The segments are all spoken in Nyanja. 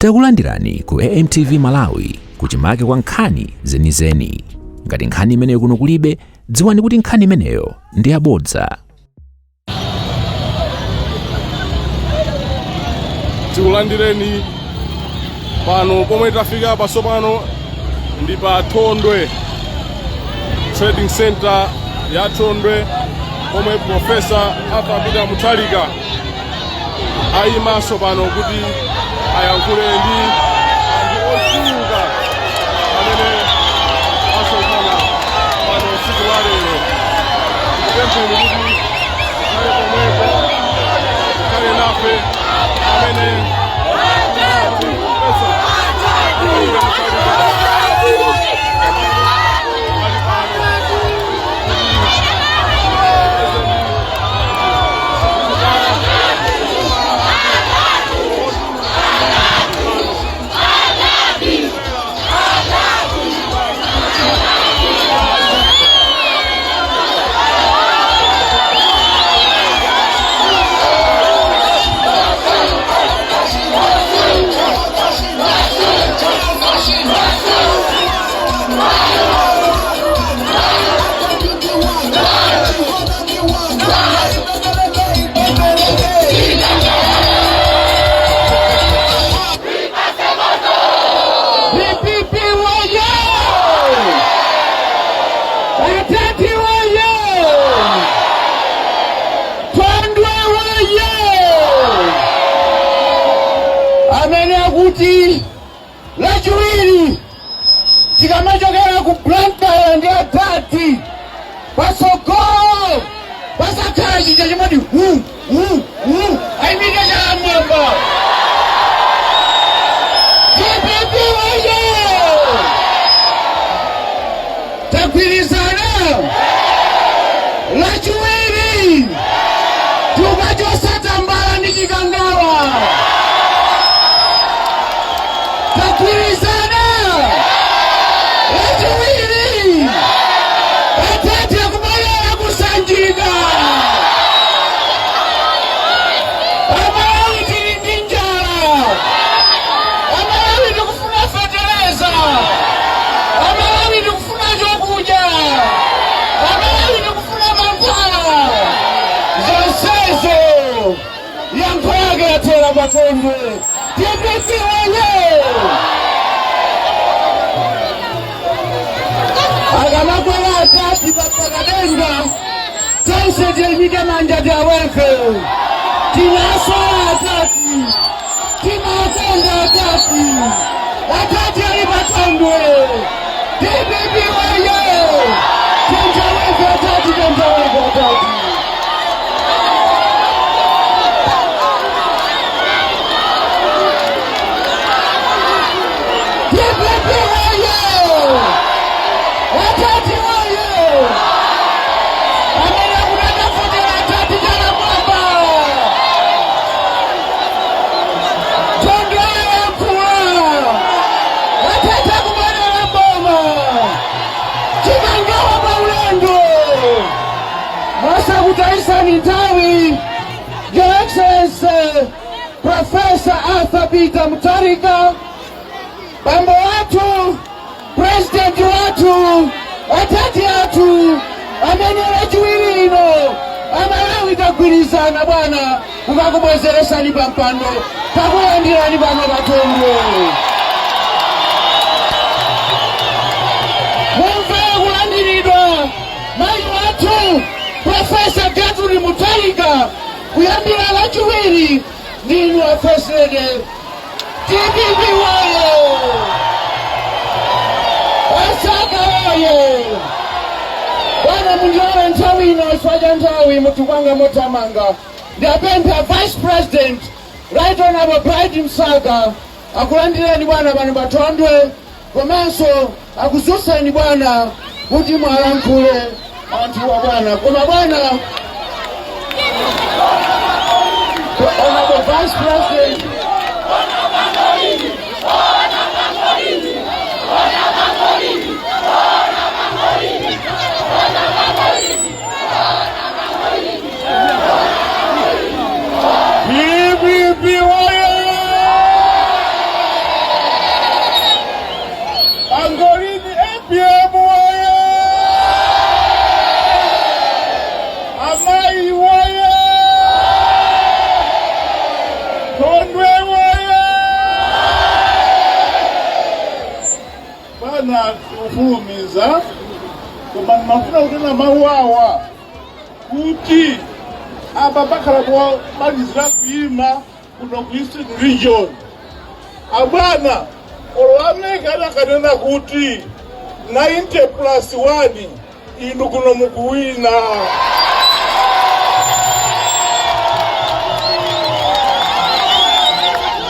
Takulandirani ku AMTV Malawi kuchimake kwa nkhani zenizeni. Ngati nkhani imeneyo kuno kulibe, dziwani kuti nkhani imeneyo ndi yabodza. Tikulandireni pano pomwe tafika pasopano ndi pa Thondwe Trading Center ya Thondwe, pomwe Professor Arthur Peter Mutharika ayimanso pano kuti ayankhule ndi anthu ochuluka amene asonkhana pano tsiku la lero. Tikupempheni kuti mukhale pomwepo, mukhale nafe amene Professor Arthur Peter Mutharika ali pano. DPP woye! Atati woye! Thondwe woye! Amene akuti Lachiwiri tikamachokera ku Blantyre ndi atati patsogolo pasakhala chija chimati hu hu hu, ayimike chala mmwamba. DPP woye! Tagwirizana, Lachiwiri tikachotsa tambala ndi Chikangawa. Tagwirizana, Lachiwiri atati akubwerera kuSanjika. Amalawi, tili ndi njala. Amalawi, tikufuna fetereza. Amalawi, tikufuna chokudya. Amalawi, tikufuna mankhwala. Zonsezo yankho yake yathera paThondwe. DPP woye! Akamakwera atati papakadenga, tonse tiyimike manja tiaweke. Tinasowa atati, timakonda atati, atati ali paThondwe. DPP woye! Tenjaweke atati, tenjaweke atati. DPP woye! Atati woye! Amene akutafutira atati, chala mwamba. Thondwe yankhula, atati akubwerera mboma, Chikangawa paulendo. Masakutaisani nthawi, Your Excellency Professor Arthur Peter Mutharika, bambo wathu, president wathu, atati athu, amene Lachiwiri lino Amalawi tagwirizana, bwana, kukakubwezeresani pa mpando. Takulandirani pano paThondwe. Mumve kulandiridwa mayi wathu Professor Gertrude Mutharika. Kuyambira Lachiwiri ndinu a First Lady. DPP woye! Asaka woye! Bwana, mundilole nthawi ino, chifukwa cha nthawi mutikwanga mothamanga, ndiyapempha Vice President, Right Honorable Bright Msaka, akulandireni bwana pano paThondwe, komanso akudzutseni bwana kuti mwalankhule anthu wa bwana. Koma bwana Honorable Vice President. DPP woye! Bwana, tikufulumiza, koma ndimafuna kunena mawu awa kuti apa pakhala pomalizira kuyima kuno ku Eastern Region. Abwana, olo a MEC adakanena kuti 90 plus 1, inu kuno mukuwina.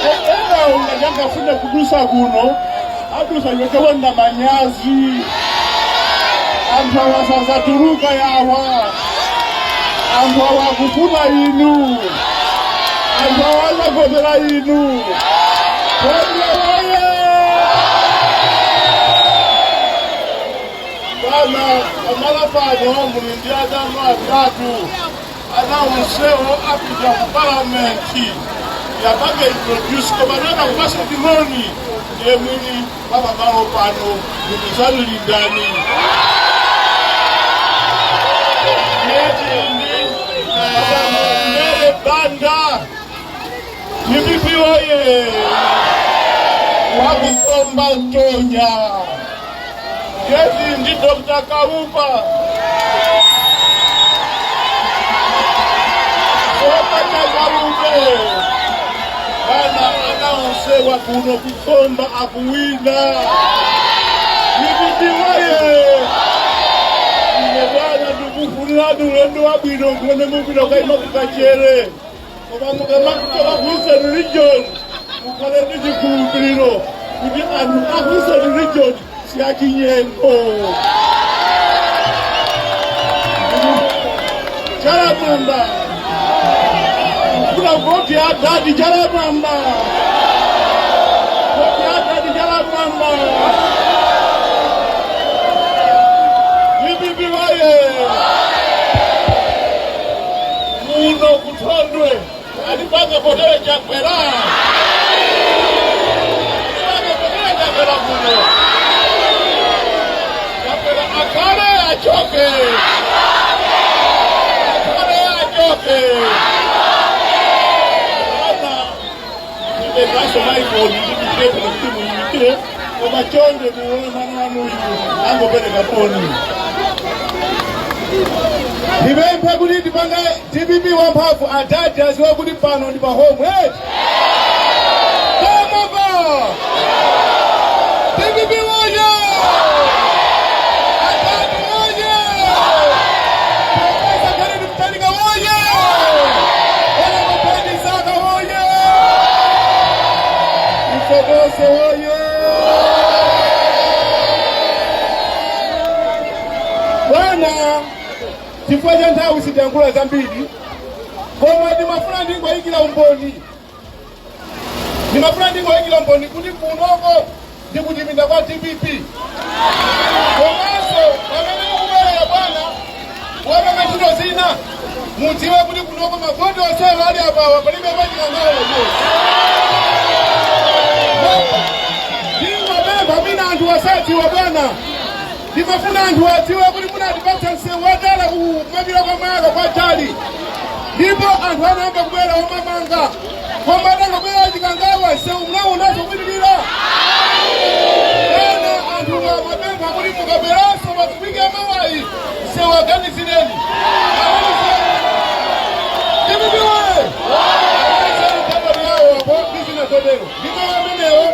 Ena ngachangafune kudusa kuno, adusa yokewenda manyazi. Anthu awa sazatuluka yawa. Anthu awa akufuna inu. Anthu awa azavotera inu. Thondwe woye! Bwana, pamala pano muli ndi adano atatu. Ana onsewo apita ku palamenti yapange introduce, koma nena kupasa timoni ndiye mwini pamamalo pano, ndimizalilindani ndiyetindi Mary Banda. DPP woye! Wakukomba Ntonya. Yeti ndi Dr. Kaupa sopachakalupe. Bana, anaonsewa kuno kukomba akuwina. DPP woye! Ine bwana, ndikufunirani ulendo wabwino kumene mupita kukaima kukachere, koma mukamakutoka ku Eastern Region mukhale ndi chikhulupiriro kuti anthu a ku Eastern Region si achinyengo. Chalamwamba kuna voti ya dadi, chalamwamba, voti ya dadi, chalamwamba. DPP woye! Muno kuthondwe alipanga potere Chakwera, alipanga potere Chakwera kuno. Chakwera akhale achoke, akhale achoke. Ana ndibekaso maifoni ndipitire kuno kuti muyimikire, koma chonde muone mwana wanuyu angopereka poni. Ndipemphe kuti tipange DPP wamphamvu. Adadi aziwe kuti pano ndi pa home eti pamapa. DPP woye! Adadi woye! Professor Kennedy Mutharika woye! Honorable Penny Saka woye! Ife tonse woye! Bwana, chifukwa cha nthawi sitiyankhula zambiri, koma ndimafuna ndingoyikira umboni, ndimafuna ndingoyikira umboni kuti kunoko ndi kuchipinda kwa DPP. Komanso pamene mukubwerera, bwana, kuwapanga ntchito zina, mudziwe kuti kunoko mavoti onsewo ali apawa, palibe pachikangalo. Ndingopempha mina anthu asadziwa, bwana, ndimafuna anthu adziwe kuti munatipatsa msewu wadala kumapita kwa Mwaka kwa Jali, ndipo anthu anayamba kubwera omamanga, koma atangobwera Chikangawa, msewu mnaunazo kupitirira. Ena anthu amapempha kuti mukabweranso pazipiki amawayi, msewu aganizireni, aganizireni. DPP woye! Aganizireni tabati yawo apo ndi zina zotero. Ndipo amenewo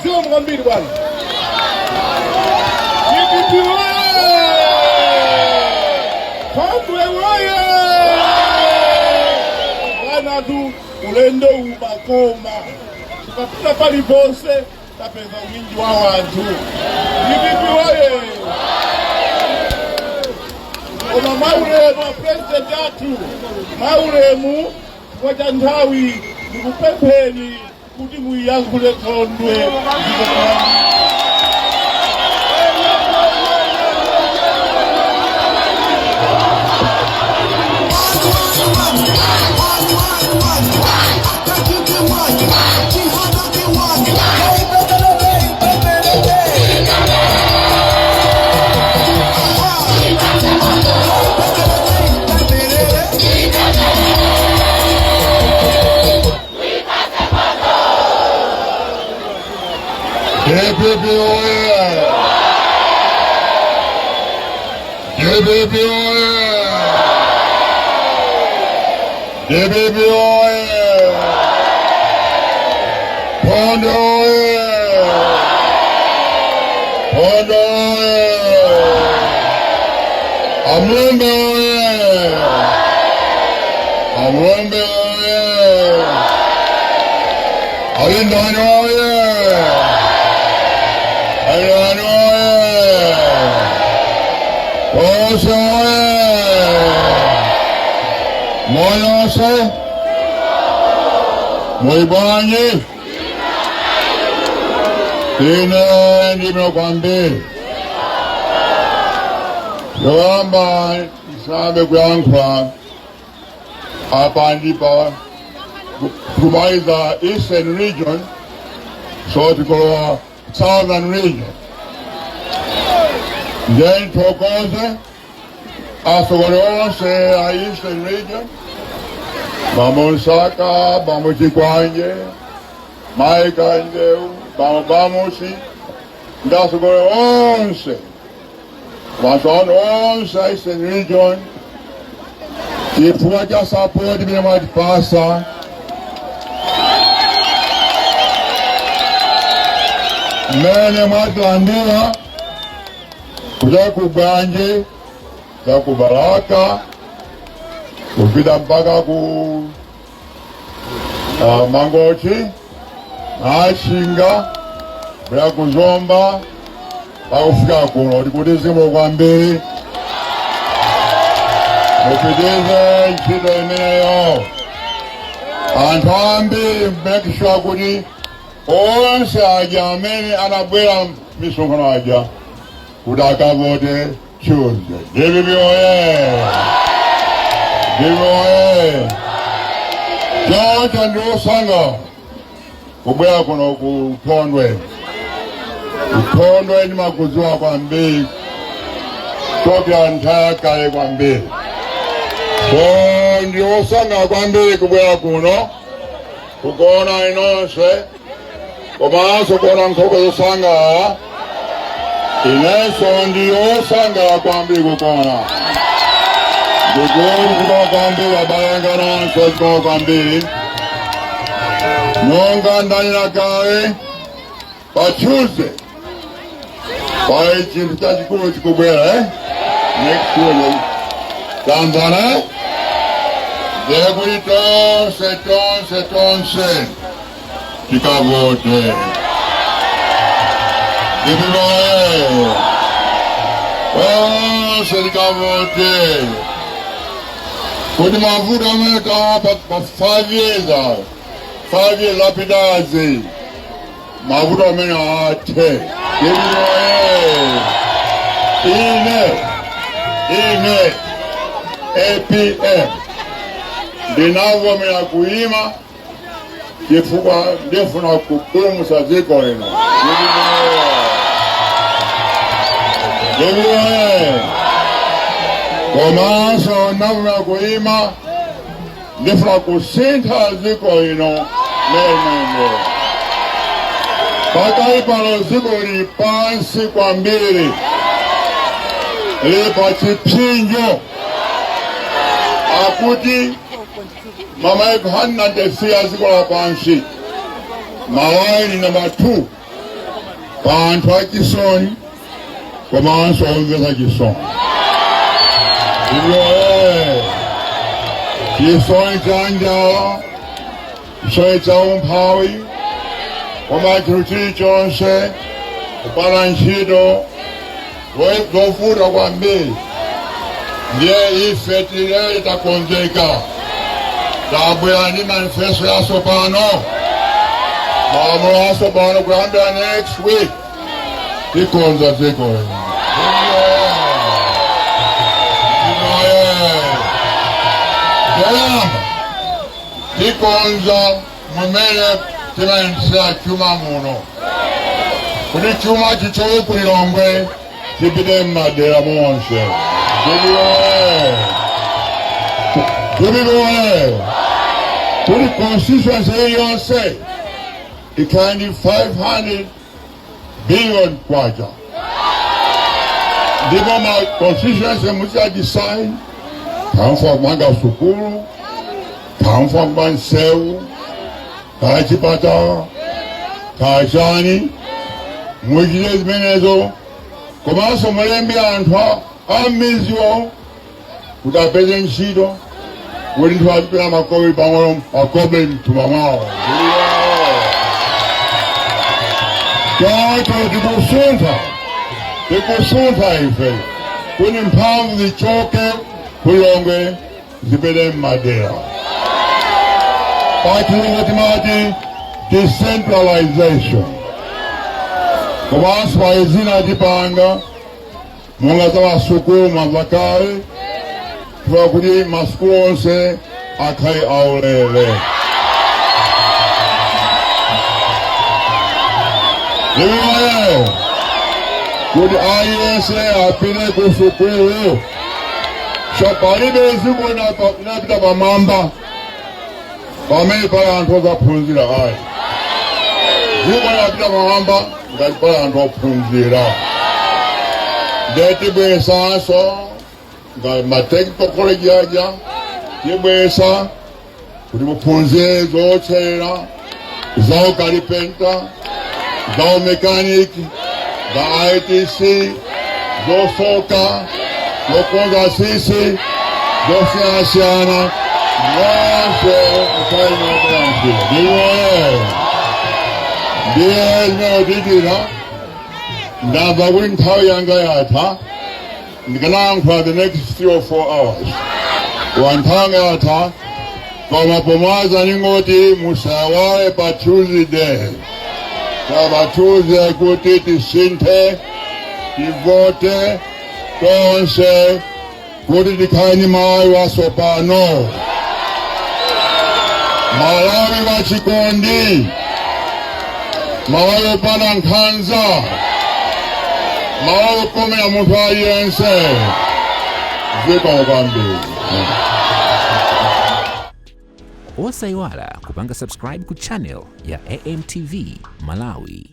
ziwo kwambiri, bwana. DPP woye! Thondwe woye! Bwana tu, ulendo umakoma tukapita paliponse, tapeza wingi wa wanthu. DPP woye! Koma maulemu a president athu, maulemu, chifukwa cha nthawi ndikupempheni kuti muyiyankhule Thondwe. DPP oye! DPP oye! DPP oye! Tonde oye! Tonde oye! Amulombe oye! Amulombe oye! Alindani oye! Alindani oye! Tonse oye! Moyonse? Muli bwanji? Ine ndine kwambiri. Yoyamba ndisambe kuyankhula apa ndipa kumaliza Eastern Region, so tikolowa Southern Region. Ndiye ndithokoze atsogoleri onse a Eastern Region, Bambo Msaka, Bambo Chikwanje, Mai Kanjeu, Bambo Bamusi, ndi atsogoleri onse, anthu onse a Eastern Region, chifukwa cha support imene mwatipasa. Mmene mwatilandira kuja ku Bwanje, kuja ku Balaka, kupita mpaka ku Mangochi, Machinga, kuya ku Zomba, pakufika kuno. Tikuti zikomo kwambiri, mupitize ntchito imeneyo. Anthu ambiri, make sure kuti onse aja amene anabwera misonkhano aja kuti akavote Tuesday. DPP oye! DPP oye! Choncho ndiosanga kubwera kuno ku Thondwe. Kuthondwe ndimakudziwa kwambiri kuchokera nthawi kale kwambiri, so ndiosanga kwambiri kubwera kuno kukuona inonse, komanso kuona nkhope zosangalala. Inenso ndiyosangalala kwambiri kukuona. Ndikuti zikomo kwambiri, abale anga nonse, zikomo kwambiri. Monga ndanena kale, pa Tuesday pali chinthu chachikulu chikubwera, eh? Next Tuesday, tamvana, eh? Ndiye kuti tonse, tonse, tonse tikavote. DPP oye! Tonse tikavote kuti mavuto amene tawapa pa 5 years ayo, 5 years lapitazi, mavuto amene athe. DPP oye! Ine APM ndinavomera kuyima chifukwa ndifuna kupulumutsa dziko lino. DPP oye! Komanso ndinavomera kuyima, ndifuna kusintha dziko lino memene. Pakali pano dziko lili pansi kwambiri, lili pa chipsinjo. Akuti mamaiko 193 a dziko lapansi, Malawi ni namba 2 pa anthu achisoni komanso omvetsa chisoni. Iyoye chisoni cha njala, chisoni cha umphawi, koma chinthu chilichonse kupala ntchito zovuta kwambiri. Ndiye ife tilele takonzeka, tabwera ndi manifesto yatsopano, malamulo atsopano. Kuyambira next week tikonza dziko lino. Iyoye toyamba tikonza mumene timayendetsera chuma muno, kuti chuma chichoke ku Lilongwe chipite m'madera monse. DPP oye! DPP oye! Kuti constituency iliyonse ikhale ndi 500 billion kwacha. Ndipo ma constituency muchita decide kamfa kumanga sukulu, kamfa kumanga nsewu, kaya chipatala, kaya chani, muchite zimenezo. Komanso mulembe anthu a m'midziwo kuti apeze ntchito, kuti anthu azipeza makobe pang'ono, makobe mthumba mwawo. Choncho tikusuntha, tikusuntha ife kuti mphamvu zichoke ku Lilongwe zipite m'madera. Pachilungu timati decentralization. Komanso pali zina tipanga monga za masukulu mwakale, chifukwa kuti masukulu onse akhale aulere. Ndiye kuti aliyense apite ku sukulu, palibe dziko linapita pamwamba pamene pali anthu osaphunzira ayi. Dziko limapita pamwamba ngati pali anthu ophunzira. Ndiye tibweresanso nga ma technical college aja, tibweresa kuti muphunzire zootcherera, za ukalipenta, za umekaniki, za ITC, zosoka, zokonza tsitsi zosiyanasiyana, nonse mukhale nokulankhula ndiwoye. Ndiye zimene tichita. Ndamva kuti nthawi yanga yatha. Ndikanayankhula the next 3 or 4 hours, koma nthawi yatha. Koma pomaliza ningoti musaiwale pa Tuesday, pa Tuesday kuti tisinthe, tivote tonse kuti tikhale ni Malawi watsopano, Malawi wachikondi, Malawi opanda nkhanza, Malawi okomera munthu aliyense. Zikomo kwambiri. Osayiwala kupanga subscribe ku channel ya AMTV Malawi.